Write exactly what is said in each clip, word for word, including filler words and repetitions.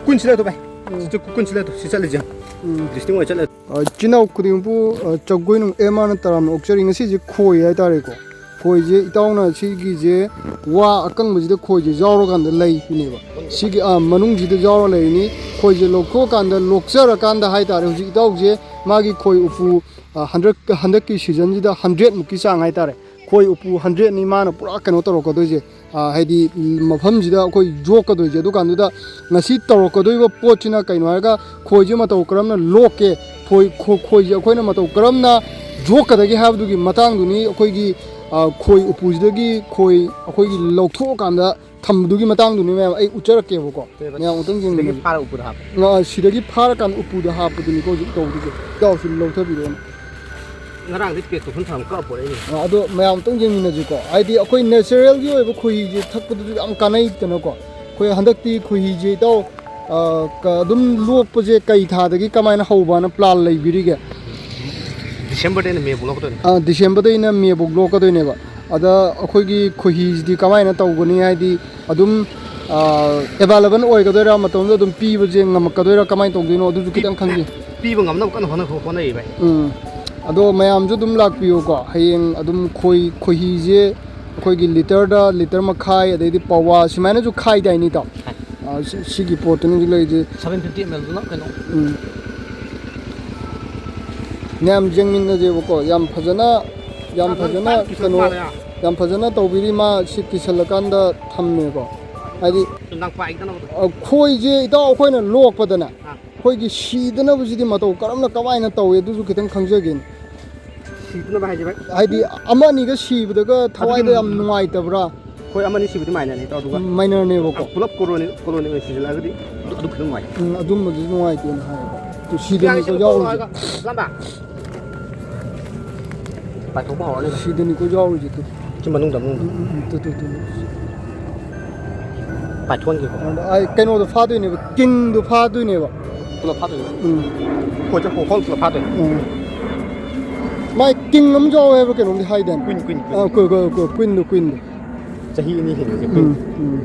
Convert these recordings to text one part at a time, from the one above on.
ꯀꯨꯟꯁꯤ ꯂꯩꯔꯦ ꯚꯥꯏ꯫ ꯎꯝ꯫ ꯁꯤ ꯀꯨꯟꯁꯤ ꯂꯩꯔꯦ꯫ ꯁꯤ ꯆꯠꯂꯤꯁꯦ꯫ ꯎꯝ꯫ ꯗꯤꯁꯇꯤꯡ ꯑꯣꯏ ꯆꯠꯂꯦ꯫ ꯑ, ꯏꯆꯤꯟ ꯏꯅꯥꯎ ꯈꯨꯗꯤꯡꯃꯛꯄꯨ, ꯑ, ꯆꯒꯣꯏꯅꯨꯡ ꯑꯦꯝ ꯑꯥꯔꯅ ꯇꯔꯥꯝꯅ ꯑꯣꯛꯆꯔꯤ꯫ ꯉꯁꯤꯁꯦ ꯈꯣꯏ ꯍꯥꯏꯇꯥꯔꯦꯀꯣ꯫ ꯈꯣꯏꯁꯦ ꯏꯇꯥꯎꯅ ꯁꯤꯒꯤꯁꯦ ꯋꯥ ꯑꯀꯪꯕꯁꯤꯗ ꯈꯣꯏꯁꯦ ꯌꯥꯎꯔꯀꯥꯟꯗ ꯂꯩꯕꯅꯦꯕ꯫ ꯁꯤꯒꯤ, ꯑ, ꯃꯅꯨꯡꯁꯤꯗ ꯌꯥꯎꯔ ꯂꯩꯔꯤꯅꯤ꯫ ꯈꯣꯏꯁꯦ ꯂꯧꯊꯣꯛꯑꯀꯥꯟꯗ, ꯂꯣꯛꯆꯔꯀꯥꯟꯗ ꯍꯥꯏꯇꯥꯔꯦ, ꯍꯧꯖꯤꯛ ꯏꯇꯥꯎꯁꯦ ꯃꯥꯒꯤ ꯈꯣꯏ ꯎꯄꯨ, ꯑ, ꯍꯟꯗꯛ, ꯍꯟꯗꯛꯀꯤ ꯁꯤꯖꯟꯁꯤꯗ ꯍꯟꯗ꯭ꯔꯦꯠ ꯃꯨꯛꯀꯤ ꯆꯥꯡ ꯍꯥꯏꯇꯥꯔꯦ꯫ ꯈꯣꯏ ꯎꯄꯨ ꯍꯟꯗ꯭ꯔꯦꯠꯅꯤ ꯃꯥꯅ ꯄꯨꯔꯥ ꯀꯩꯅꯣ ꯇꯧꯔꯛꯀꯗꯣꯏꯁꯦ꯫ ꯑ, ꯍꯥꯏꯗꯤ ꯃꯐꯝꯁꯤꯗ ꯑꯩꯈꯣꯏ ꯌꯣꯛꯀꯗꯣꯏꯁꯦ꯫ ꯑꯗꯨꯀꯥꯟꯗꯨꯗ ꯉꯁꯤ ꯇꯧꯔꯛꯀꯗꯣꯏꯕ ꯄꯣꯠꯁꯤꯅ ꯀꯩꯅꯣ ꯍꯥꯏꯔꯒ, ꯈꯣꯏꯁꯦ ꯃꯇꯧ ꯀꯔꯝꯅ ꯂꯣꯛꯀꯦ, ꯈꯣꯏ, ꯈꯣ-, ꯈꯣꯏꯁꯦ ꯑꯩꯈꯣꯏꯅ ꯃꯇꯧ ꯀꯔꯝꯅ ꯌꯣꯛꯀꯗꯒꯦ ꯍꯥꯏꯕꯗꯨꯒꯤ ꯃꯇꯥꯡꯗꯨꯅꯤ꯫ ꯑꯩꯈꯣꯏꯒꯤ, ꯑ, ꯈꯣꯏ ꯎꯄꯨꯁꯤꯗꯒꯤ ꯈꯣꯏ ꯑꯩꯈꯣꯏꯒꯤ ꯂꯧꯊꯣꯛꯑꯀꯥꯟꯗ ꯊꯝꯕꯗꯨꯒꯤ ꯃꯇꯥꯡꯗꯨꯅꯤ ꯃꯌꯥꯝ ꯑꯩ ꯎꯠꯆꯔꯛꯀꯦꯕꯀꯣ꯫ ꯀꯩꯕ? ꯃꯌꯥꯝ ꯑꯃꯨꯛꯇꯪ ꯁꯤꯗꯒꯤ ꯌꯦꯡꯃꯤꯟꯅꯁꯤ꯫ ꯐꯥꯔ ꯎꯄꯨꯗ ꯍꯥꯞꯄ꯫ ꯑ, ꯁꯤꯗꯒꯤ ꯐꯥꯔꯀꯥꯟꯗ ꯎꯄꯨꯗ ꯍꯥꯞꯄꯗꯨꯅꯤꯀꯣ ꯍꯧꯖꯤꯛ ꯇꯧꯗꯣꯏꯁꯦ꯫ ꯏꯇꯥꯎꯁꯤ ꯂꯧꯊꯕꯤꯔꯛꯑꯣꯅꯦ꯫ ꯉꯔꯥꯡꯗꯤ ꯄꯦꯛꯇꯣ ꯐꯨꯟ ꯊꯝꯃ ꯀꯛꯑ ꯄꯣꯔꯛꯏꯅꯦ꯫ ꯑ, ꯑꯗꯣ ꯃꯌꯥꯝ ꯑꯃꯨꯛꯇꯪ ꯌꯦꯡꯃꯤꯟꯅꯁꯤꯀꯣ꯫ ꯍꯥꯏꯗꯤ ꯑꯩꯈꯣꯏ ꯅꯦꯆꯔꯦꯜꯒꯤ ꯑꯣꯏꯕ ꯈꯣꯏꯍꯤꯁꯦ ꯊꯛꯄꯗꯁꯨ ꯌꯥꯝ ꯀꯥꯟꯅꯩꯗꯅꯀꯣ꯫ ꯑꯩꯈꯣꯏ ꯍꯟꯗꯛꯇꯤ ꯈꯣꯏꯍꯤꯁꯦ ꯏꯇꯥꯎ, ꯑ, ꯀ-, ꯑꯗꯨꯝ ꯂꯣꯛꯄꯁꯦ ꯀꯩ ꯊꯥꯗꯒꯤ ꯀꯃꯥꯏꯅ ꯍꯧꯕꯅ ꯄ꯭ꯂꯥꯟ ꯂꯩꯕꯤꯔꯤꯒꯦ? ꯗꯤꯁꯦꯝꯕꯔꯗꯩꯅ ꯃꯦ ꯐꯥꯎ ꯂꯣꯛꯀꯗꯣꯏꯅꯦ꯫ ꯑ, ꯗꯤꯁꯦꯝꯕꯔꯗꯩꯅ ꯃꯦ ꯐꯥꯎ ꯂꯣꯛꯀꯗꯣꯏꯅꯦꯕ꯫ ꯑꯗ ꯑꯩꯈꯣꯏꯒꯤ ꯈꯣꯏꯍꯤꯁꯤꯗꯤ ꯀꯃꯥꯏꯅ ꯇꯧꯒꯅꯤ? ꯍꯥꯏꯗꯤ ꯑꯗꯨꯝ, ꯑ, ꯑꯦꯕꯥꯏꯂꯦꯕꯜ ꯑꯣꯏꯒꯗꯣꯏꯔꯥ, ꯃꯇꯝꯗꯨꯗ ꯑꯗꯨꯝ ꯄꯤꯕꯁꯦ ꯉꯝꯃꯛꯀꯗꯣꯏꯔꯥ, ꯀꯃꯥꯏꯅ ꯇꯧꯗꯣꯏꯅꯣ? ꯑꯗꯨꯁꯨ ꯈꯤꯇꯪ ꯈꯪꯕꯤ-, ꯄꯤꯕ ꯉꯝꯅꯕ ꯀꯟꯅ ꯍꯣꯠꯅ-, ꯍꯣꯠꯅꯔꯤ ꯚꯥꯏ꯫ ꯎꯝ꯫ ꯑꯗꯣ ꯃꯌꯥꯝꯁꯨ ꯑꯗꯨꯝ ꯂꯥꯛꯄꯤꯌꯨꯀꯣ꯫ ꯍꯌꯦꯡ ꯑꯗꯨꯝ ꯈꯣꯏ-, ꯈꯣꯏꯍꯤꯁꯦ ꯑꯩꯈꯣꯏꯒꯤ ꯂꯤꯇꯔꯗ ꯂꯤꯇꯔ ꯃꯈꯥꯏ, ꯑꯗꯩꯗꯤ ꯄꯋꯥ ꯁꯨꯃꯥꯏꯅꯁꯨ ꯈꯥꯏꯗꯥꯏꯅꯦ, ꯏꯇꯥꯎ? ꯈꯥꯏ꯫ ꯑ, ꯁꯤ-, ꯁꯤꯒꯤ ꯄꯣꯠꯇꯨꯅꯤ ꯍꯧꯖꯤꯛ ꯂꯩꯔꯤꯁꯦ꯫ ꯁꯚꯦꯟ ꯐꯤꯐꯇꯤ ꯑꯦꯝ ꯑꯦꯜꯗꯨꯅ ꯀꯩꯅꯣ? ꯎꯝ꯫ ꯃꯌꯥꯝ ꯌꯦꯡꯃꯤꯟꯅꯁꯦꯕꯀꯣ꯫ ꯌꯥꯝ ꯐꯖꯅ, ꯌꯥꯝ ꯑꯗꯨꯝ ꯐꯖꯅ ꯇꯥꯛꯄꯤꯁꯨ ꯀꯩꯅꯣ, ꯃꯥꯜꯂꯦ꯫ ꯌꯥꯝ ꯐꯖꯅ ꯇꯧꯕꯤꯔꯤ꯫ ꯃꯥ ꯁꯤ ꯀꯤꯁꯜꯂꯀꯥꯟꯗ ꯊꯝꯃꯦꯀꯣ꯫ ꯍꯥꯏꯗꯤ, ꯅꯪ ꯄꯥꯏꯗꯅꯕꯗꯣ꯫ ꯑ, ꯈꯣꯏꯁꯦ ꯏꯇꯥꯎ ꯑꯩꯈꯣꯏꯅ ꯂꯣꯛꯄꯗꯅꯦ, ꯑꯥ꯫ ꯑꯩꯈꯣꯏꯒꯤ ꯁꯤꯗꯅꯕꯁꯤꯗꯤ ꯃꯇꯧ ꯀꯔꯝꯅ ꯀꯃꯥꯏꯅ ꯇꯧꯏ, ꯑꯗꯨꯁꯨ ꯈꯤꯇꯪ ꯈꯪꯖꯒꯦꯅꯦ꯫ ꯁꯤꯗꯅꯕ ꯍꯥꯏꯁꯦ ꯚꯥꯏ? ꯍꯥꯏꯗꯤ ꯑꯃ ꯑꯅꯤꯒ ꯁꯤꯕꯗꯒ ꯊꯋꯥꯏꯗ ꯑꯗꯨꯗꯤ ꯌꯥꯝ ꯅꯨꯡꯉꯥꯏꯇꯕ꯭ꯔꯥ? ꯍꯣꯏ, ꯑꯃ ꯑꯅꯤ ꯁꯤꯕꯨꯗꯤ ꯃꯥꯏꯅꯔꯅꯤ ꯏꯇꯥꯎ, ꯑꯗꯨꯒ ꯃꯥꯏꯅꯔꯅꯦꯕꯀꯣ꯫ ꯄꯨꯂꯞ ꯀꯣꯂꯣꯅꯤ, ꯀꯣꯂꯣꯅꯤ ꯑꯣꯏꯅ ꯁꯤꯖꯤꯜꯂꯛꯑꯒꯗꯤ ꯑꯗꯨ, ꯑꯗꯨ ꯈꯤꯇꯪ ꯅꯨꯡꯉꯥꯏ꯫ ꯎꯝ, ꯑꯗꯨꯝꯕꯗꯤ ꯅꯨꯡꯉꯥꯏꯇꯦꯅ ꯍꯥꯏꯌꯦꯕ꯫ ꯑꯗꯨ ꯁꯤꯗꯅꯤꯀꯣ ꯌꯥꯎꯔꯤꯁꯦ꯫ ꯂꯥꯝꯕ꯫ ꯄꯥꯏꯊꯣꯛꯄ ꯍꯧꯔꯅꯤ ꯚꯥꯏ꯫ ꯁꯤꯗꯅꯤꯀꯣ ꯌꯥꯎꯔꯤꯁꯦ ꯑꯗꯨ꯫ ꯁꯤ ꯃꯅꯨꯡꯗ ꯑꯃꯨꯛ꯫ ꯎꯝ, ꯎꯝ, ꯎꯝ, ꯇꯨ, ꯇꯨ, ꯇꯨ꯫ ꯄꯥꯏꯊꯣꯛꯍꯟꯒꯦꯀꯣ꯫ ꯑꯗ ꯑꯩ ꯀꯩꯅꯣꯗꯣ ꯐꯥꯗꯣꯏꯅꯦꯕ, ꯀꯤꯡꯗꯣ ꯐꯥꯗꯣꯏꯅꯦꯕ꯫ ꯄꯨꯂꯞ ꯐꯥꯗꯣꯏꯅꯦ꯫ ꯎꯝ꯫ ꯍꯣꯏ, ꯆꯠ-, ꯍꯣ-, ꯍꯣꯜ ꯄꯨꯂꯞ ꯐꯥꯗꯣꯏꯅꯦ꯫ ꯎꯝ꯫ ꯃꯥꯏ ꯀꯤꯡ ꯑꯃꯁꯨ ꯌꯥꯎꯋꯦ ꯍꯥꯏꯕ ꯀꯩꯅꯣꯝꯗꯤ ꯍꯥꯏꯗꯥꯏꯅꯦ? ꯀꯨꯏꯟ, ꯀꯨꯏꯟ, ꯀꯨꯏꯟ꯫ ꯑꯥ, ꯀꯨꯏ-, ꯀꯨꯏ-, ꯀꯨꯏ-, ꯀꯨꯏꯟꯗꯣ, ꯀꯨꯏꯟꯗꯣ꯫ ꯆꯍꯤ ꯑꯅꯤ ꯍꯦꯟꯕꯁꯦ ꯀꯨꯏꯟ꯫ ꯎꯝ, ꯎꯝ꯫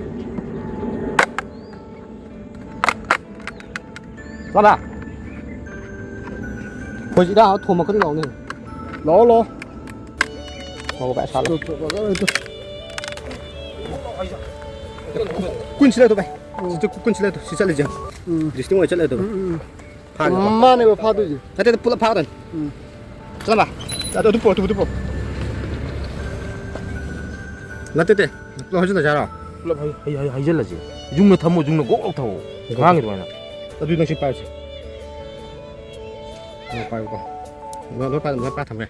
ꯆꯠꯂꯣ꯫ ꯑꯩꯈꯣꯏꯁꯤ ꯏꯔꯥꯡ ꯊꯣꯝꯃꯛꯀꯅꯤ ꯂꯥꯎꯅꯦ꯫ ꯂꯥꯛꯑꯣ, ꯂꯥꯛꯑꯣ꯫ ꯂꯥꯛꯑꯣ ꯚꯥꯏ, ꯁꯥꯠꯂꯣ꯫ ꯇꯨ, ꯇꯨ, ꯇꯨ, ꯇꯨ꯫ ꯀꯨꯟꯁꯤ ꯂꯩꯔꯦ ꯚꯥꯏ꯫ ꯎꯝ꯫ ꯁꯤ ꯀꯨꯟꯁꯤ ꯂꯩꯔꯦ꯫ ꯁꯤ ꯆꯠꯂꯤꯁꯦ꯫ ꯎꯝ꯫ District ꯑꯣꯏ ꯆꯠꯂꯦ ꯑꯗꯨꯒ꯫ ꯎꯝ, ꯎꯝ, ꯎꯝ꯫ ꯐꯥꯒꯦ꯫ ꯃꯥꯅꯦꯕ ꯐꯥꯗꯣꯏꯁꯦ꯫ ꯅꯠꯇꯦ, ꯅꯠꯇꯦ, ꯄꯨꯂꯞ ꯐꯥꯒꯗꯕꯅꯤ꯫ ꯎꯝ꯫ ꯆꯠꯂꯝꯕ꯫ ꯑꯗꯨ, ꯑꯗꯨ ꯄꯨꯔꯛꯑꯣ, ꯑꯗꯨ, ꯑꯗꯨ ꯄꯨꯔꯛꯑꯣ꯫ ꯅꯠꯇꯦ, ꯅꯠꯇꯦ꯫ ꯄꯨꯂꯞ ꯍꯩꯖꯤꯜꯂꯁꯦ ꯍꯥꯏꯔꯣ? ꯄꯨꯂꯞ ꯍꯩ-, ꯍꯩ-, ꯍꯩ-, ꯍꯩꯖꯤꯜꯂꯁꯦ꯫ ꯌꯨꯡꯅ ꯊꯝꯃꯣ, ꯌꯨꯡꯅ ꯒꯣꯛ ꯂꯥꯎ ꯊꯝꯃꯣ꯫ ꯒꯣꯛ꯫ ꯉꯥꯡꯉꯤ ꯑꯗꯨꯃꯥꯏꯅ꯫ ꯑꯗꯨꯗꯤ ꯅꯪ ꯁꯤ ꯄꯥꯏꯔꯨꯁꯦ꯫ ꯅꯪ ꯄꯥꯏꯌꯨꯀꯣ꯫ ꯂꯣꯏ, ꯂꯣꯏ ꯄꯥꯏ-, ꯂꯣꯏ ꯄꯥꯏ ꯊꯝꯃꯦ꯫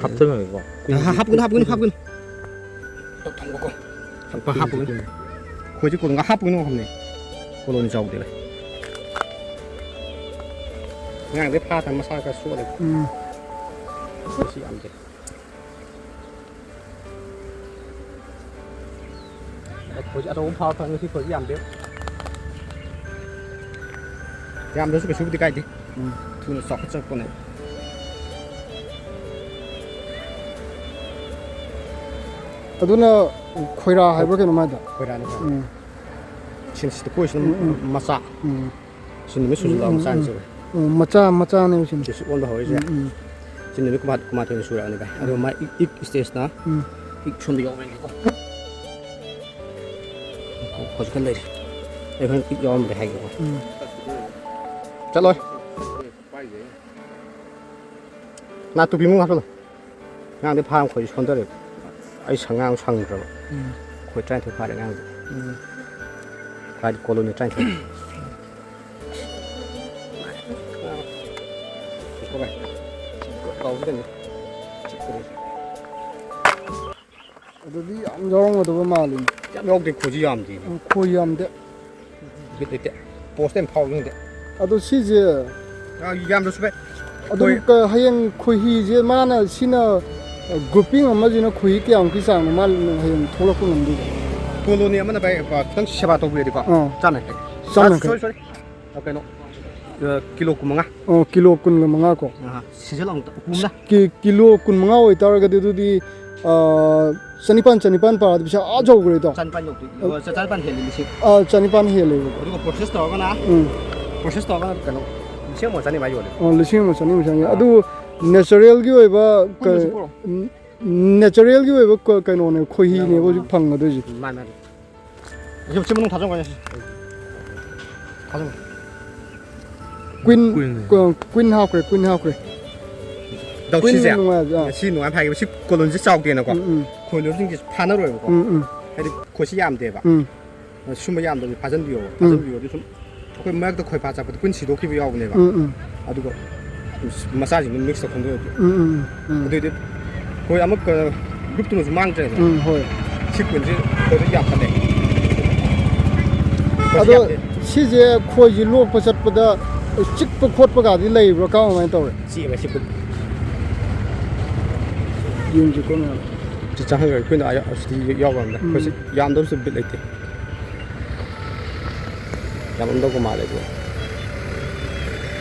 ꯍꯥꯞꯇꯣꯏꯅꯦꯀꯣ꯫ ꯍꯥ-, ꯍꯥꯞꯀꯅꯨ, ꯍꯥꯞꯀꯅꯨ, ꯍꯥꯞꯀꯅꯨ꯫ ꯊꯝꯃꯣꯀꯣ꯫ ꯍꯥꯞꯄ ꯍꯥꯞꯄꯨꯒꯅꯨ꯫ ꯑꯩꯈꯣꯏꯁꯦ ꯀꯣꯂꯣꯝꯒ ꯍꯥꯞꯄꯨꯒꯅꯨ ꯍꯥꯏꯕꯅꯦ꯫ ꯀꯣꯂꯣꯝ ꯆꯥꯎꯗꯦ ꯚꯥꯏ꯫ ꯑꯉꯥꯡꯗꯩ ꯐꯥ ꯊꯝ ꯃꯁꯥ ꯈꯔ ꯁꯣꯜꯂꯦ꯫ ꯎꯝ꯫ ꯃꯁꯤ ꯌꯥꯝꯗꯦ꯫ ꯍꯧꯖꯤꯛ ꯑꯆꯧꯕ ꯐꯥꯕ ꯐꯪꯉꯦ ꯁꯤ ꯈꯣꯏꯁꯤ ꯌꯥꯝꯗꯦ꯫ ꯌꯥꯝꯗ꯭ꯔꯁꯨ ꯀꯩꯁꯨꯕꯨꯗꯤ ꯀꯥꯏꯗꯦ꯫ ꯎꯝ꯫ ꯊꯨꯅ ꯆꯥꯎꯈꯠꯆꯔꯛꯄꯅꯦ꯫ ꯑꯗꯨꯅ ꯈꯣꯏꯔꯥ ꯍꯥꯏꯕ꯭ꯔꯥ ꯀꯩꯅꯣꯝ ꯍꯥꯏꯗꯣ? ꯈꯣꯏꯔꯥꯅꯤ, ꯈꯣꯏꯔꯥ꯫ ꯎꯝ꯫ ꯁꯤꯟꯁꯤꯗ ꯀꯣꯏꯁꯤꯅ ꯎꯝ, ꯎꯝ꯫ ꯃꯆꯥ꯫ ꯎꯝ꯫ ꯁꯤ ꯅꯨꯃꯤꯠ ꯁꯨꯖꯜꯂꯛꯑꯕ ꯎꯝ, ꯎꯝ, ꯃꯆꯥꯅꯤ ꯎꯝ꯫ ꯁꯤꯒ꯫ ꯎꯝ, ꯃꯆꯥ, ꯃꯆꯥꯅꯤ ꯁꯤꯅꯤ꯫ ꯁꯤꯁꯨ ꯑꯣꯟꯕ ꯍꯧꯔꯛꯏꯁꯦ꯫ ꯎꯝ, ꯎꯝ꯫ ꯁꯤ ꯅꯨꯃꯤꯠ ꯀꯨꯟꯃꯥ-, ꯀꯨꯟꯃꯥꯊꯣꯏꯅꯤ ꯁꯨꯔꯛꯑꯅꯤ ꯚꯥꯏ꯫ ꯑꯗꯣ ꯎꯝ꯫ ꯃꯥ ꯏꯛ, ꯏꯛ stage ꯅ ꯎꯝ꯫ ꯏꯛ ꯁꯣꯝꯗ ꯌꯥꯎꯔꯛꯑꯅꯤꯀꯣ꯫ ꯍꯧꯖꯤꯛ ꯈꯔ ꯂꯩꯔꯤ꯫ ꯑꯩ ꯍꯣꯔꯦꯟ ꯏꯛ ꯌꯥꯎꯔꯝꯕ꯭ꯔꯥ ꯍꯥꯏꯒꯦꯀꯣ꯫ ꯎꯝ꯫ ꯆꯠꯂꯣꯏ꯫ ꯅꯥ ꯇꯨꯄꯤ ꯑꯃꯨꯛ ꯍꯥꯞꯆꯜꯂꯣ꯫ ꯑꯉꯥꯡꯗꯤ ꯐꯥꯔꯝ ꯈꯣꯏꯁꯨ ꯁꯣꯟꯊꯔꯦ꯫ ꯑꯩ ꯁꯪ-, ꯑꯉꯥꯡ ꯁꯪꯗ꯭ꯔꯕ꯫ ꯎꯝ꯫ ꯑꯩꯈꯣꯏ ꯇꯔꯥꯅꯤꯊꯣꯏ ꯐꯥꯔꯦ ꯑꯉꯥꯡꯗꯤ꯫ ꯎꯝ꯫ ꯀꯥꯏꯗꯤ ꯀꯣꯂꯣꯅꯤ ꯇꯔꯥꯅꯤꯊꯣꯏ꯫ ꯉꯥꯏꯈꯣ ꯚꯥꯏ꯫ ꯀꯥꯎꯒꯦ ꯇꯧꯅꯤ꯫ ꯑꯗꯨꯗꯤ ꯌꯥꯝ ꯌꯥꯎꯔꯝꯒꯗꯕ ꯃꯥꯜꯂꯤꯅꯦ꯫ ꯌꯥꯝ ꯌꯥꯎꯗꯦ, ꯈꯣꯏꯁꯨ ꯌꯥꯝꯗꯦ꯫ ꯎꯝ, ꯈꯣꯏ ꯌꯥꯝꯗꯦ꯫ ꯕꯤꯠ ꯂꯩꯇꯦ꯫ Post ꯑꯃ ꯐꯥꯎ ꯌꯦꯡꯗꯦ꯫ ꯑꯗꯣ ꯁꯤꯁꯦ ꯍꯣꯏ, ꯌꯥꯝꯗ꯭ꯔꯁꯨ ꯚꯥꯏ꯫ ꯑꯗꯨꯝ ꯍꯣꯏ꯫ ꯀ-, ꯍꯌꯦꯡ ꯈꯣꯏꯍꯤꯁꯦ ꯃꯥꯅ ꯁꯤꯅ, ꯑ, grouping ꯑꯃꯁꯤꯅ ꯈꯣꯏꯍꯤ ꯀꯌꯥꯃꯨꯛꯀꯤ ꯆꯥꯡꯅꯣ ꯃꯥꯅ ꯍꯌꯦꯡ ꯊꯣꯛꯂꯛꯄ ꯉꯝꯗꯣꯏꯁꯦ? ꯀꯣꯂꯣꯅꯤ ꯑꯃꯅ ꯚꯥꯏ, ꯑ, ꯈꯤꯇꯪ ꯁꯦꯕꯥ ꯇꯧꯕꯤꯔꯗꯤꯀꯣ, ꯑꯥ꯫ ꯆꯥꯝ ꯌꯥꯡꯈꯩ꯫ ꯆꯥꯝ ꯌꯥꯡꯈꯩ꯫ ꯑ, sorry, sorry. ꯑ, ꯀꯩꯅꯣ, ꯑ, ꯀꯤꯂꯣ ꯀꯨꯟꯃꯉꯥ꯫ ꯑꯣ, ꯀꯤꯂꯣ ꯀꯨꯟꯒ ꯃꯉꯥ ꯀꯣ? ꯑꯍꯥ, ꯁꯤꯖꯜ ꯑꯃꯨꯛꯇ, ꯎꯄꯨ ꯑꯃꯅ꯫ ꯀꯤ-, ꯀꯤꯂꯣ ꯀꯨꯟꯃꯉꯥ ꯑꯣꯏꯇꯥꯔꯒꯗꯤ ꯑꯗꯨꯗꯤ, ꯑ, ꯆꯅꯤꯄꯥꯟ, ꯆꯅꯤꯄꯥꯟ ꯄꯥꯔꯗꯤ ꯄꯩꯁꯥ ꯑꯥ ꯌꯧꯈ꯭ꯔꯦꯗꯣ꯫ ꯆꯅꯤꯄꯥꯟ ꯌꯧꯗꯦ꯫ ꯑꯣ, ꯆ-, ꯆꯅꯤꯄꯥꯟ ꯍꯦꯜꯂꯦ, ꯂꯤꯁꯤꯡ꯫ ꯑꯥ, ꯆꯅꯤꯄꯥꯟ ꯍꯦꯜꯂꯦꯕꯀꯣ꯫ ꯑꯗꯨꯒ ꯄ꯭ꯔꯣꯁꯦꯁ ꯇꯧꯔꯒꯅ, ꯎꯝ꯫ ꯄ꯭ꯔꯣꯁꯦꯁ ꯇꯧꯔꯒꯅ ꯀꯩꯅꯣ, ꯂꯤꯁꯤꯡ ꯑꯃ ꯆꯅꯤ ꯃꯌꯥ ꯌꯣꯜꯂꯦ꯫ ꯑꯣ, ꯂꯤꯁꯤꯡ ꯑꯃ ꯆꯅꯤ ꯃꯌꯥ꯫ ꯑꯥ꯫ ꯑꯗꯨ ꯅꯦꯆꯔꯦꯜꯒꯤ ꯑꯣꯏꯕ ꯀ-, ꯄꯨꯟꯅꯁꯨ ꯄꯨꯔꯛꯑꯣ꯫ ꯎꯝ, ꯅꯦꯆꯔꯦꯜꯒꯤ ꯑꯣꯏꯕ ꯀ-, ꯀꯩꯅꯣꯅꯦ, ꯈꯣꯏꯍꯤꯅꯦꯕ ꯎꯝ꯫ ꯍꯧꯖꯤꯛ ꯐꯪꯒꯗꯣꯏꯁꯦ꯫ ꯎꯝ, ꯃꯥꯅꯦ, ꯃꯥꯅꯦ꯫ ꯁꯤ, ꯁꯤ ꯃꯅꯨꯡ ꯊꯥꯖꯤꯟꯈꯣꯅꯦ, ꯁꯤ꯫ ꯊꯥꯖꯤꯟꯈꯣ꯫ Queen, queen. ꯀ꯭ꯋꯤꯟ ꯍꯥꯞꯈ꯭ꯔꯦ, ꯀ꯭ꯋꯤꯟ ꯍꯥꯞꯈ꯭ꯔꯦ꯫ ꯗꯧ, ꯀ꯭ꯋꯤꯟ ꯁꯤꯁꯦ? ꯅꯨꯡꯉꯥꯏꯕ, ꯑꯥ꯫ ꯁꯤ ꯅꯨꯡꯉꯥꯏꯕ ꯍꯥꯏꯒꯦꯕ꯫ ꯁꯤ ꯀꯣꯂꯣꯝꯁꯦ ꯆꯥꯎꯗꯦꯅꯀꯣ꯫ ꯎꯝ, ꯎꯝ꯫ ꯈꯣꯏ ꯂꯣꯏꯕꯁꯤꯡꯁꯦ ꯐꯥꯅꯔꯣꯏꯕꯀꯣ꯫ ꯎꯝ, ꯎꯝ꯫ ꯍꯥꯏꯗꯤ ꯈꯣꯏꯁꯤ ꯌꯥꯝꯗꯦꯕ꯫ ꯎꯝ꯫ ꯁꯨꯝꯕ ꯌꯥꯝꯗꯕꯁꯦ ꯐꯥꯖꯤꯟꯕꯤꯌꯣꯕ꯫ ꯎꯝ꯫ ꯐꯥꯖꯤꯟꯕꯤꯌꯣꯗꯤ ꯁꯨꯝ ꯑꯩꯈꯣꯏ ꯃꯔꯛꯇ ꯈꯣꯏ ꯐꯥ ꯆꯠꯄꯗ ꯀ꯭ꯋꯤꯟ ꯁꯤꯗꯣꯛꯈꯤꯕ ꯌꯥꯎꯕꯅꯦꯕ꯫ ꯎꯝ, ꯎꯝ꯫ ꯑꯗꯨꯒ ꯃꯆꯥꯁꯤꯡꯗꯣ ꯃꯤꯛꯁ ꯇꯧꯁꯟꯗꯣꯏꯕ꯫ ꯎꯝ, ꯎꯝ, ꯎꯝ꯫ ꯑꯗꯨꯏꯗꯤ ꯈꯣꯏ ꯑꯃꯨꯛ, ꯑ, ꯒ꯭ꯔꯨꯞꯇꯨꯅꯁꯨ ꯃꯥꯡꯗ꯭ꯔꯦꯗꯅ꯫ ꯎꯝ, ꯍꯣꯏ꯫ ꯁꯤ ꯀ꯭ꯋꯤꯟꯁꯦ ꯈꯣꯏꯗ ꯌꯥꯝꯈꯠꯂꯦ꯫ ꯈꯣꯏꯁꯦ ꯑꯗꯣ ꯌꯥꯝꯗꯦ꯫ ꯁꯤꯁꯦ ꯈꯣꯏꯁꯦ ꯂꯣꯛꯄ ꯆꯠꯄꯗ ꯆꯤꯛꯄ ꯈꯣꯠꯄꯒꯗꯤ ꯂꯩꯕ꯭ꯔꯥ, ꯀꯃꯥꯏꯅ ꯇꯧꯋꯦ? ꯆꯤꯛꯑꯦꯕ ꯁꯤ ꯀ꯭ꯋꯤꯟ꯫ ꯌꯦꯡꯁꯤꯀꯣ ꯃꯌꯥꯝ꯫ ꯁꯤ ꯆꯪꯍꯟꯈ꯭ꯔꯒ ꯀ꯭ꯋꯤꯟꯗꯣ ꯑꯥ ꯌꯥ-, ꯑꯁꯤꯗꯤ ꯌꯥꯎꯕ ꯌꯥꯝꯅ꯫ ꯎꯝ꯫ ꯈꯣꯏꯁꯦ ꯌꯥꯝꯗꯕꯁꯨ ꯕꯤꯠ ꯂꯩꯇꯦ꯫ ꯌꯥꯝꯃꯝꯗꯧꯕ ꯃꯥꯜꯂꯦ ꯑꯗꯨꯒ꯫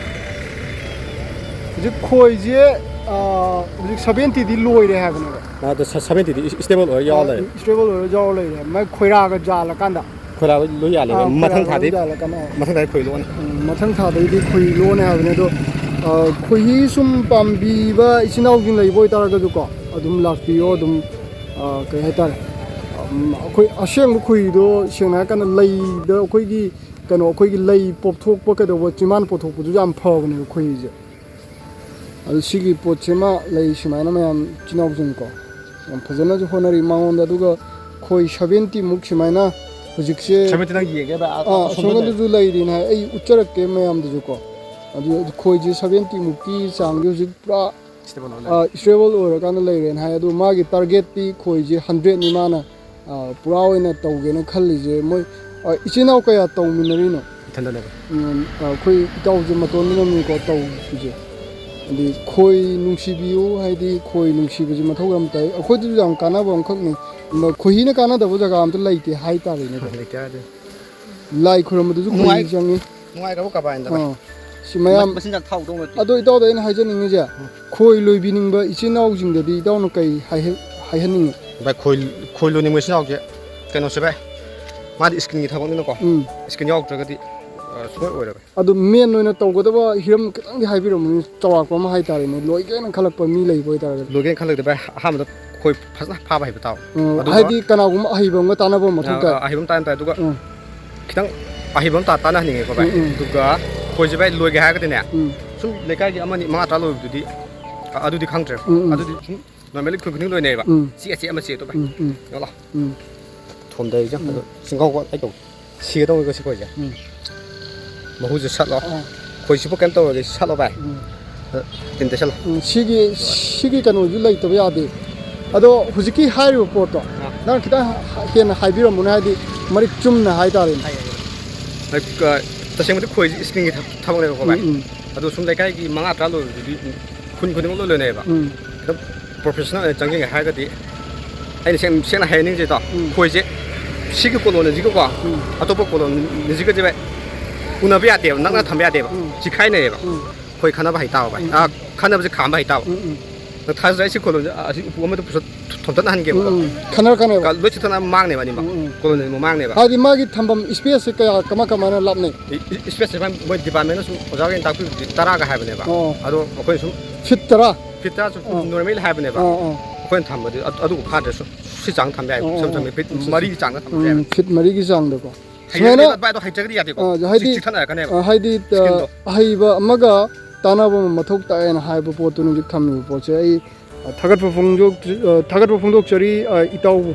ꯍꯧꯖꯤꯛ ꯈꯣꯏꯁꯦ, ꯑꯥ, ꯍꯧꯖꯤꯛ ꯁꯚꯦꯟꯇꯤꯗꯤ ꯂꯣꯏꯔꯦ ꯍꯥꯏꯕꯅꯦꯕ꯫ ꯑꯗꯣ ꯁ-, ꯁꯚꯦꯟꯇꯤꯗꯤ ꯏꯁ-, ꯏꯁꯇꯦꯕꯜ ꯑꯣꯏꯔ ꯌꯥꯎꯔ ꯑꯥ, ꯂꯩꯔꯦ꯫ ꯏꯁꯇꯦꯕꯜ ꯑꯣꯏꯔ ꯌꯥꯎꯔ ꯂꯩꯔꯦ꯫ ꯃꯥꯏ ꯈꯣꯏꯔꯥꯒ ꯌꯥꯜꯂꯀꯥꯟꯗ꯫ ꯈꯣꯏꯔꯥ ꯂꯣꯏ ꯌꯥꯜꯂꯦ꯫ ꯑꯥ, ꯃꯊꯪ ꯈꯣꯏꯔꯥꯒ ꯊꯥꯗꯩ, ꯂꯣꯏ ꯌꯥꯜꯂꯀꯥꯟꯗ꯫ ꯃꯊꯪ ꯊꯥꯗꯩ ꯈꯣꯏ ꯂꯣꯛꯑꯅꯤ꯫ ꯎꯝ, ꯃꯊꯪ ꯊꯥꯗꯩꯗꯤ ꯈꯣꯏ ꯂꯣꯛꯑꯅꯤ ꯍꯥꯏꯕꯅꯦ꯫ ꯑꯗꯣ, ꯑꯥ, ꯈꯣꯏꯍꯤ ꯁꯨꯝ ꯄꯥꯝꯕꯤꯕ ꯏꯆꯤꯟ ꯏꯅꯥꯎꯁꯤꯡ ꯂꯩꯕ ꯑꯣꯏꯇꯥꯔꯒꯁꯨꯀꯣ, ꯑꯗꯨꯝ ꯂꯥꯛꯄꯤꯌꯣ꯫ ꯑꯗꯨꯝ, ꯑꯥ, ꯀꯩ ꯍꯥꯏꯇꯥꯔꯦ, ꯎꯝ, ꯑꯩꯈꯣꯏ ꯑꯁꯦꯡꯕ ꯈꯣꯏꯍꯤꯗꯣ, ꯁꯦꯡꯅ ꯍꯥꯏꯔꯀꯥꯟꯗ, ꯂꯩꯗ ꯑꯩꯈꯣꯏꯒꯤ ꯀꯩꯅꯣ, ꯑꯩꯈꯣꯏꯒꯤ ꯂꯩ ꯄꯣꯞꯊꯣꯛꯄ ꯀꯩꯗꯧꯕ, ꯆꯤꯝꯕꯥꯟ ꯄꯣꯞꯊꯣꯛꯄꯗꯨꯁꯨ ꯌꯥꯝ ꯐꯕꯅꯦꯕ ꯈꯣꯏꯍꯤꯁꯦ꯫ ꯑꯗꯨ ꯁꯤꯒꯤ ꯄꯣꯠꯁꯤꯃ ꯂꯩ ꯁꯨꯃꯥꯏꯅ ꯃꯌꯥꯝ ꯏꯆꯤꯟ ꯏꯅꯥꯎꯁꯤꯡꯀꯣ ꯌꯥꯝ ꯐꯖꯅꯁꯨ ꯍꯣꯠꯅꯔꯤ ꯃꯉꯣꯟꯗ꯫ ꯑꯗꯨꯒ ꯈꯣꯏ ꯁꯚꯦꯟꯇꯤ ꯃꯨꯛ ꯁꯨꯃꯥꯏꯅ ꯍꯧꯖꯤꯛꯁꯦ, ꯁꯚꯦꯟꯇꯤ ꯅꯪ ꯌꯦꯡꯒꯦ ꯍꯥꯏꯕ? ꯑ-, ꯑ-, ꯑꯁꯣꯝꯗꯁꯨ ꯑꯁꯣꯝꯗꯁꯨ ꯂꯩꯔꯤꯅꯦ ꯍꯥꯏ, ꯑꯩ ꯎꯠꯆꯔꯛꯀꯦ ꯃꯌꯥꯝꯗꯁꯨꯀꯣ꯫ ꯑꯗꯨ ꯈꯣꯏꯁꯦ ꯁꯚꯦꯟꯇꯤ ꯃꯨꯛꯀꯤ ꯆꯥꯡꯗꯤ ꯍꯧꯖꯤꯛ ꯄꯨꯔꯥ ꯏꯁꯇꯦꯕꯜ ꯑꯣꯏꯔꯦ꯫ ꯑ, ꯏꯁꯇꯦꯕꯜ ꯑꯣꯏꯔꯀꯥꯟꯗ ꯂꯩꯔꯦꯅ ꯍꯥꯏ꯫ ꯑꯗꯣ ꯃꯥꯒꯤ ꯇꯥꯔꯒꯦꯠꯇꯤ ꯈꯣꯏꯁꯦ ꯍꯟꯗ꯭ꯔꯦꯠꯅꯤ ꯃꯥꯅ, ꯑ, ꯄꯨꯔꯥ ꯑꯣꯏꯅ ꯇꯧꯒꯦꯅ ꯈꯜꯂꯤꯁꯦ꯫ ꯃꯣꯏ, ꯑ, ꯏꯆꯤꯟ ꯏꯅꯥꯎ ꯀꯌꯥ ꯇꯧꯃꯤꯟꯅꯔꯤꯅꯣ? ꯏꯊꯟꯗꯅꯦꯕ꯫ ꯎꯝ, ꯑ, ꯑꯩꯈꯣꯏ ꯏꯇꯥꯎꯁꯦ ꯃꯇꯣꯟꯗꯅꯤꯀꯣ ꯇꯧꯔꯤꯁꯦ꯫ ꯍꯥꯏꯗꯤ ꯈꯣꯏ ꯅꯨꯡꯁꯤꯕꯤꯌꯨ, ꯍꯥꯏꯗꯤ ꯈꯣꯏ ꯅꯨꯡꯁꯤꯕꯁꯤ ꯃꯊꯧ ꯌꯥꯝ ꯇꯥꯏ꯫ ꯑꯩꯈꯣꯏꯗꯁꯨ ꯌꯥꯝ ꯀꯥꯟꯅꯕ ꯑꯃꯈꯛꯅꯤ꯫ ꯑꯗꯣ ꯈꯣꯏꯍꯤꯅ ꯀꯥꯟꯅꯗꯕ ꯖꯒꯥ ꯑꯝꯇ ꯂꯩꯇꯦ ꯍꯥꯏꯇꯥꯔꯦꯅꯦꯀꯣ꯫ ꯂꯩꯇꯦ ꯍꯥꯏꯗꯤ꯫ ꯂꯥꯏ ꯈꯨꯔꯨꯝꯕꯗꯁꯨ ꯅꯨꯡꯉꯥꯏ-, ꯈꯣꯏꯍꯤ ꯆꯪꯉꯤ꯫ ꯅꯨꯡꯉꯥꯏꯈ꯭ꯔꯕ ꯀꯔꯕꯥꯔꯅꯤꯗ ꯚꯥꯏ꯫ ꯑꯥ꯫ ꯁꯤ ꯃꯌꯥꯝ ꯃꯆꯤꯟꯖꯥꯛ ꯊꯥꯎꯗꯧ ꯅꯠꯇꯦ꯫ ꯑꯗꯣ ꯏꯇꯥꯎꯗ ꯑꯩꯅ ꯍꯥꯏꯖꯅꯤꯡꯉꯤꯁꯦ, ꯎꯝ꯫ ꯈꯣꯏ ꯂꯣꯏꯕꯤꯅꯤꯡꯕ ꯏꯆꯤꯟ ꯏꯅꯥꯎꯁꯤꯡꯗꯗꯤ ꯏꯇꯥꯎꯅ ꯀꯩ ꯍꯥꯏꯍ-, ꯍꯥꯏꯍꯟꯅꯤꯡꯉꯤ? ꯚꯥꯏ, ꯈꯣꯏ ꯈꯣꯏ ꯂꯣꯏꯅꯤꯡꯕ ꯏꯆꯤꯟ ꯏꯅꯥꯎꯁꯦ ꯀꯩꯅꯣꯁꯦ ꯚꯥꯏ, ꯃꯥꯗꯤ ꯏꯁꯀꯤꯟꯒꯤ ꯊꯕꯛꯅꯤꯅꯀꯣ꯫ ꯎꯝ꯫ ꯏꯁꯀꯤꯟ ꯌꯥꯎꯗ꯭ꯔꯒꯗꯤ, ꯑ, ꯁꯨꯡꯑꯣꯏ ꯑꯣꯏꯔꯣꯏ ꯚꯥꯏ꯫ ꯑꯗꯣ ꯃꯦꯟ ꯑꯣꯏꯅ ꯇꯧꯒꯗꯕ ꯍꯤꯔꯝ ꯈꯤꯇꯪꯗꯤ ꯍꯥꯏꯕꯤꯔꯝꯃꯨꯅꯦ, ꯆꯥꯎꯔꯥꯛꯄ ꯑꯃ ꯍꯥꯏꯇꯥꯔꯦꯅꯦ, ꯂꯣꯏꯒꯦꯅ ꯈꯜꯂꯛꯄ ꯃꯤ ꯂꯩꯕ ꯑꯣꯏꯇꯥꯔꯒꯗꯤ꯫ ꯂꯣꯏꯒꯦꯅ ꯈꯜꯂꯛꯇ ꯚꯥꯏ, ꯑꯍꯥꯟꯕꯗ ꯈꯣꯏ ꯐꯖꯅ ꯐꯥꯕ ꯍꯩꯕ ꯇꯥꯕ꯫ ꯎꯝ, ꯑꯗꯨꯒ ꯍꯥꯏꯗꯤ ꯀꯅꯥꯒꯨꯝꯕ ꯑꯍꯩꯕ ꯑꯃꯒ ꯇꯥꯟꯅꯕ ꯑꯃ ꯃꯊꯧ ꯇꯥꯏ꯫ ꯑ, ꯑꯍꯩꯕ ꯑꯃ ꯇꯥꯟꯅ ꯇꯥꯏ꯫ ꯑꯗꯨꯒ ꯎꯝ꯫ ꯈꯤꯇꯪ ꯑꯍꯩꯕ ꯑꯃ ꯇꯥ-, ꯇꯥꯟꯅꯍꯟꯅꯤꯡꯉꯦꯀꯣ ꯚꯥꯏ꯫ ꯎꯝ, ꯎꯝ꯫ ꯑꯗꯨꯒ ꯈꯣꯏꯁꯦ ꯚꯥꯏ ꯂꯣꯏꯒꯦ ꯍꯥꯏꯔꯒꯗꯤꯅꯦ, ꯎꯝ꯫ ꯁꯨꯝ ꯂꯩꯀꯥꯏꯒꯤ ꯑꯃꯅꯤ ꯃꯉꯥ ꯇꯔꯥ ꯂꯣꯏꯕꯗꯨꯗꯤ, ꯑ-, ꯑꯗꯨꯗꯤ ꯈꯪꯗ꯭ꯔꯦ꯫ ꯎꯝ, ꯎꯝ꯫ ꯑꯗꯨꯗꯤ ꯁꯨꯝ ꯅꯣꯔꯃꯦꯜꯂꯤ ꯈꯨꯟ ꯈꯨꯗꯤꯡ ꯂꯣꯏꯅꯩꯌꯦꯕ꯫ ꯎꯝ꯫ ꯆꯦ, ꯆꯦ ꯑꯃ ꯆꯦ ꯑꯗꯣ ꯚꯥꯏ꯫ ꯎꯝ, ꯎꯝ꯫ ꯌꯦꯡꯉꯣ ꯂꯥꯎ꯫ ꯎꯝ꯫ ꯊꯣꯝꯗꯩꯁꯦ꯫ ꯎꯝ꯫ ꯑꯗꯣ ꯆꯤꯡꯒꯥꯎ ꯀꯣ-, ꯑꯩ ꯇꯧꯒꯦ꯫ ꯁꯤꯒꯗꯧꯅꯤꯀꯣ ꯁꯤ ꯈꯣꯏꯁꯦ꯫ ꯎꯝ꯫ ꯃꯍꯨꯁꯦ ꯁꯠꯂꯣ꯫ ꯑꯥ꯫ ꯈꯣꯏꯁꯤꯕꯨ ꯀꯩꯝ ꯇꯧꯔꯒꯦ ꯁꯠꯂꯣ ꯚꯥꯏ꯫ ꯎꯝ꯫ ꯑ, ꯇꯤꯟ ꯇꯩꯁꯜꯂꯣ꯫ ꯎꯝ, ꯁꯤꯒꯤ, ꯁꯤꯒꯤ ꯀꯩꯅꯣꯁꯨ ꯂꯩꯇꯕ ꯌꯥꯗꯦ꯫ ꯑꯗꯣ ꯍꯧꯖꯤꯛꯀꯤ ꯍꯥꯏꯔꯤꯕ ꯄꯣꯠꯇꯣ ꯑꯥ꯫ ꯅꯪ ꯈꯤꯇꯪ ꯍꯦꯟꯅ ꯍꯥꯏꯕꯤꯔꯝꯃꯨꯅꯦ, ꯍꯥꯏꯗꯤ ꯃꯔꯤꯛ ꯆꯨꯝꯅ ꯍꯥꯏꯇꯥꯔꯦꯅꯦ꯫ ꯍꯥꯏ, ꯍꯥꯏ, ꯍꯥꯏ꯫ ꯑ, ꯇꯁꯦꯡꯕꯗꯤ ꯈꯣꯏꯁꯤ ꯏꯁꯀꯤꯟꯒꯤ ꯊ-, ꯊꯕꯛꯅꯦꯕꯀꯣ ꯚꯥꯏ꯫ ꯎꯝ, ꯎꯝ꯫ ꯑꯗꯣ ꯁꯨꯝ ꯂꯩꯀꯥꯏꯒꯤ ꯃꯉꯥ ꯇꯔꯥ ꯂꯣꯏꯕꯗꯨꯗꯤ ꯈꯨꯟ ꯈꯨꯗꯤꯡꯃꯛ ꯂꯣꯏ ꯂꯣꯏꯅꯩꯌꯦꯕ꯫ ꯎꯝ꯫ ꯑꯗꯨꯝ ꯄ꯭ꯔꯣꯐꯦꯁꯅꯦꯜ ꯑꯣꯏꯅ ꯆꯪꯖꯒꯦ ꯍꯥꯏꯔꯒꯗꯤ ꯑꯩꯅ ꯁꯦꯡ-, ꯁꯦꯡꯅ ꯍꯥꯏꯍꯟꯅꯤꯡꯉꯤꯁꯦ ꯏꯇꯥꯎ, ꯎꯝ꯫ ꯈꯣꯏꯁꯦ ꯁꯤꯒꯤ ꯀꯣꯂꯣꯟ ꯑꯁꯤꯒꯀꯣ ꯎꯝ꯫ ꯑꯇꯣꯞꯄ ꯀꯣꯂꯣꯟ ꯑꯁꯤꯒꯁꯦ ꯚꯥꯏ ꯎꯅꯕ ꯌꯥꯗꯦꯕ, ꯅꯛꯅ ꯎꯝ꯫ ꯊꯝꯕ ꯌꯥꯗꯦꯕ, ꯎꯝ꯫ ꯆꯤꯈꯥꯏꯅꯩꯌꯦꯕ꯫ ꯎꯝ꯫ ꯈꯣꯏ ꯈꯟꯅꯕ ꯍꯩꯇꯥꯕ ꯚꯥꯏ꯫ ꯎꯝ꯫ ꯑꯥ, ꯈꯟꯅꯕꯁꯦ ꯈꯥꯝꯕ ꯍꯩꯇꯥꯕ꯫ ꯎꯝ, ꯎꯝ꯫ ꯅꯪ ꯊꯥꯖꯗ꯭ꯔꯦ ꯁꯤ ꯀꯣꯂꯣꯟꯁꯦ, ꯑꯥ, ꯑꯁꯤ ꯎꯄꯨ ꯑꯃꯗ ꯄꯨꯁꯠ ꯊꯣꯝꯇꯠꯅ ꯍꯟꯒꯦꯕꯀꯣ꯫ ꯎꯝ, ꯎꯝ꯫ ꯈꯟꯅꯔꯛꯀꯅꯦꯕ꯫ ꯀ-, ꯂꯣꯏ ꯆꯤꯊꯅ ꯃꯥꯡꯅꯦꯕ ꯑꯅꯤꯃꯛ꯫ ꯎꯝ, ꯎꯝ꯫ ꯀꯣꯂꯣꯅꯤꯗ ꯑꯃꯨꯛ ꯃꯥꯡꯅꯦꯕ꯫ ꯍꯥꯏꯗꯤ ꯃꯥꯒꯤ ꯊꯝꯐꯝ ꯏꯁꯄꯦꯁꯁꯦ ꯀꯌꯥ, ꯀꯃꯥꯏ ꯀꯃꯥꯏꯅ ꯂꯥꯞꯅꯩ? ꯏ-, ꯏ-, ꯏꯁꯄꯦꯁꯁꯦ ꯃꯣꯏ, ꯃꯣꯏ ꯗꯤꯄꯥꯔꯠꯃꯦꯟꯅ ꯁꯨꯝ ꯑꯣꯖꯥꯈꯩꯅ ꯇꯥꯛꯄꯤꯕꯗꯤ ꯇꯔꯥꯒ ꯍꯥꯏꯕꯅꯦꯕ꯫ ꯑꯣ꯫ ꯑꯗꯣ ꯑꯩꯈꯣꯏꯅ ꯁꯨꯝ ꯐꯤꯠ ꯇꯔꯥ? ꯐꯤꯠ ꯇꯔꯥꯁꯨ ꯁꯨꯝ ꯑꯣ꯫ ꯅꯣꯔꯃꯦꯜ ꯍꯥꯏꯕꯅꯦꯕ꯫ ꯑꯣ, ꯑꯣ꯫ ꯑꯩꯈꯣꯏꯅ ꯊꯝꯕꯗꯤ ꯑꯗꯨ, ꯑꯗꯨꯕꯨ ꯐꯥꯗ꯭ꯔꯁꯨ ꯁꯤ ꯆꯥꯡ ꯊꯝꯕ ꯌꯥꯏ꯫ ꯑꯣ, ꯏꯁꯝ ꯑꯣ꯫ ꯁꯝꯅ ꯐꯤꯠ ꯑꯠꯆꯥ, ꯑꯠꯆꯥ꯫ ꯃꯔꯤꯒꯤ ꯆꯥꯡꯗ ꯊꯝꯕ ꯎꯝ, ꯌꯥꯏ꯫ ꯐꯤꯠ ꯃꯔꯤꯒꯤ ꯆꯥꯡꯗꯀꯣ꯫ ꯍꯩꯔꯒꯗꯤ ꯁꯨꯃꯥꯏꯅ, ꯚꯥꯏ, ꯑꯗꯣ ꯍꯩꯇ꯭ꯔꯒꯗꯤ ꯌꯥꯗꯦꯀꯣ꯫ ꯑ, ꯍꯥꯏꯗꯤ, ꯆꯤꯛ-, ꯆꯤꯛꯊꯅꯔꯛꯀꯅꯦꯕ꯫ ꯑ, ꯍꯥꯏꯗꯤ, ꯑ, ꯏꯁꯀꯤꯟꯗꯣ꯫ ꯑꯍꯩꯕ ꯑꯃꯒ ꯇꯥꯟꯅꯕ ꯑꯃ ꯃꯊꯧ ꯇꯥꯏꯌꯦꯅ ꯍꯥꯏꯕ ꯄꯣꯠꯇꯨꯅ ꯍꯧꯖꯤꯛ ꯊꯝꯃꯤꯕ ꯄꯣꯠꯁꯦ ꯑꯩ, ꯑ, ꯊꯥꯒꯠꯄ ꯐꯣꯡꯗꯣꯛ-, ꯑ, ꯊꯥꯒꯠꯄ ꯐꯣꯡꯗꯣꯛꯆꯔꯤ, ꯑ, ꯏꯇꯥꯎꯕꯨ꯫